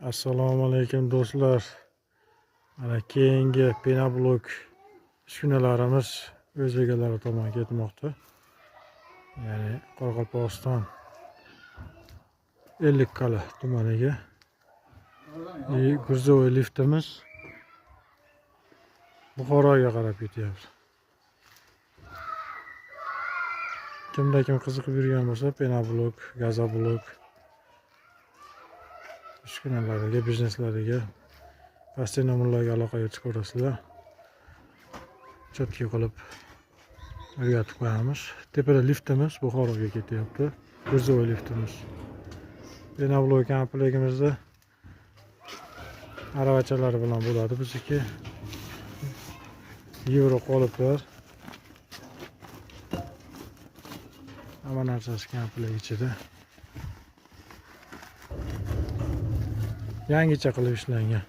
Assalomu alaykum, do'stlar. Mana keyingi penoblok uskunalarimiz o'z egalari tomon ketmoqda. Ya'ni Qoraqalpog'iston Ellikqal'a tumaniga. И грузовой liftimiz Buxoroga qarab ketyapti. Kimda kim qiziqib yurgan bo'lsa, penoblok, gazoblok uskunalariga, bizneslariga pastki nomerlarga aloqaga chiqaverasizlar. Chotki qilib o'rgatib qo'yamiz. Tepada liftimiz Buxoroga ketyapti. Грузовой liftimiz. Penoblok komplektimizda aravachalar bilan bo'ladi bizniki. Yevro qoliplar. Hamma narsasi komplekt ichida. Yangicha qilib ishlangan.